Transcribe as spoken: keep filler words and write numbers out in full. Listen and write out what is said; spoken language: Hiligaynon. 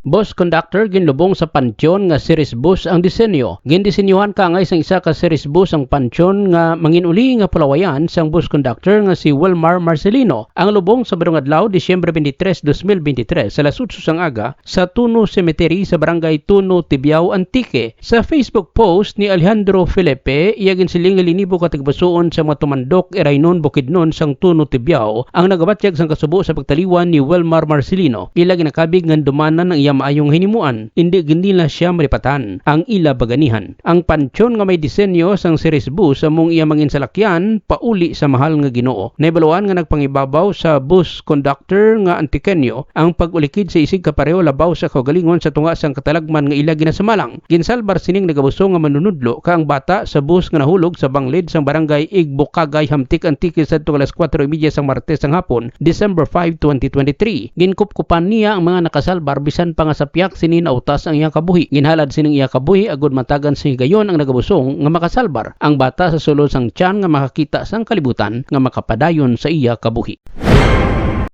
Bus conductor ginlubong sa pantyon nga series bus ang disenyo. Gindisenyohan kaangay sang isa ka series bus ang pantyon nga mangin-uli nga pulawayan sang bus conductor nga si Wilmar Marcelino. Ang lubong sa Sabado nga adlaw, Disyembre twenty-three, dos mil bente tres, sa alas otso sang aga, sa Tuno Cemetery sa Barangay Tuno, Tibiao, Antique. Sa Facebook post ni Alejandro Felipe, iya ginsiling nga linibo ka tagipusoon sa mga tumandok, iraynon, bukidnon sang Tuno, Tibiao ang nagabatyag sang kasubo sa pagtaliwan ni Wilmar Marcelino. Ila ginakabig nga dumanan ang iya maayong hinimuan, indi gid nila sia malipatan ang ila baganihan. Ang pantyon nga may disenyo sang series bus amo ang iya manginsalakyan pauli sa mahal nga Ginoo. Nahibaluan nga nagpangibabaw sa bus conductor nga Antiqueño ang pag-ulikid sa isig kapareho labaw sa kaugalingon sa tunga sang katalagman nga ila ginasamalang. Ginsalbar sining nagabusong nga manunudlo kay ang bata sa bus nga nahulog sa banglid sang barangay Igbukagay, Hamtic, Antique, sadto alas kuwatro y media sang Martes sang hapon, December five, twenty twenty-three. Ginkupkupan niya ang mga nakasalbar bisan pa nga sa piyak sini nautas ang iyang kabuhi. Ginhalad sining iya kabuhi agud matagan sa higayon ang nagabusong nga makasalbar ang bata sa sulod sang tiyan nga makakita sang kalibutan nga makapadayon sa iya kabuhi.